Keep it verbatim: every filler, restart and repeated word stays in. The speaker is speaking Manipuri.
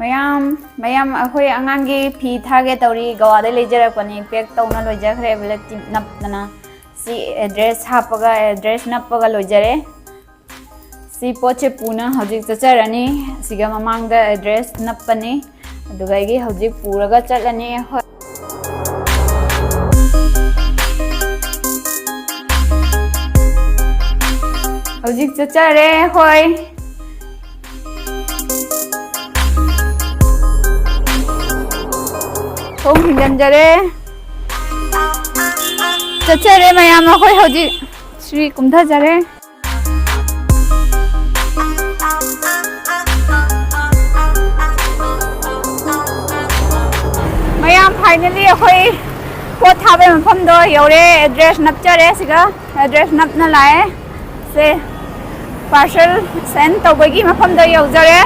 ꯃꯌꯥꯝ ꯃꯌꯥꯝ ꯑꯩꯈꯣꯏ ꯑꯉꯥꯡꯒꯤ ꯐꯤ ꯊꯥꯒꯦ ꯇꯧꯔꯤ꯫ ꯒꯋꯥꯗꯩ ꯂꯩꯖꯔꯛꯄꯅꯤ꯫ ꯄꯦꯛ ꯇꯧꯅ ꯂꯣꯏꯖꯈ꯭ꯔꯦ꯫ ꯕ꯭ꯂꯦꯛ ꯇꯤꯞ ꯅꯞꯇꯅ ꯁꯤ ꯑꯦꯗ꯭ꯔꯦꯁ ꯍꯥꯞꯄꯒ, ꯑꯦꯗ꯭ꯔꯦꯁ ꯅꯞꯄꯒ ꯂꯣꯏꯖꯔꯦ꯫ ꯁꯤ ꯄꯣꯠꯁꯦ ꯄꯨꯅ ꯍꯧꯖꯤꯛ ꯆꯠꯆꯔꯅꯤ꯫ ꯑꯁꯤꯒ ꯃꯃꯥꯡꯗ ꯑꯦꯗ꯭ꯔꯦꯁ ꯅꯞꯄꯅꯤ꯫ ꯑꯗꯨꯒ ꯑꯩꯒꯤ ꯍꯧꯖꯤꯛ ꯄꯨꯔꯒ ꯆꯠꯂꯅꯤ꯫ ꯍꯣꯏ꯫ ꯍꯧꯖꯤꯛ ꯆꯠꯆꯔꯦ꯫ ꯍꯣꯏ꯫ ꯊꯣꯡ ꯊꯤꯡꯖꯤꯟꯖꯔꯦ꯫ ꯆꯠꯆꯔꯦ ꯃꯌꯥꯝ꯫ ꯑꯩꯈꯣꯏ ꯍꯧꯖꯤꯛ ꯁ꯭ꯔꯤ ꯀꯨꯝꯊꯖꯔꯦ꯫ ꯃꯌꯥꯝ, ꯐꯥꯏꯅꯦꯂꯤ ꯑꯩꯈꯣꯏ ꯄꯣꯠ ꯊꯥꯕꯩ ꯃꯐꯝꯗꯣ ꯌꯧꯔꯦ꯫ ꯑꯦꯗ꯭ꯔꯦꯁ ꯅꯞꯆꯔꯦ꯫ ꯁꯤꯒ ꯑꯦꯗ꯭ꯔꯦꯁ ꯅꯞꯅ ꯂꯥꯛꯑꯦ꯫ ꯁꯦ, ꯄꯥꯔꯁꯦꯜ ꯁꯦꯟ ꯇꯧꯕꯒꯤ ꯃꯐꯝꯗꯣ ꯌꯧꯖꯔꯦ꯫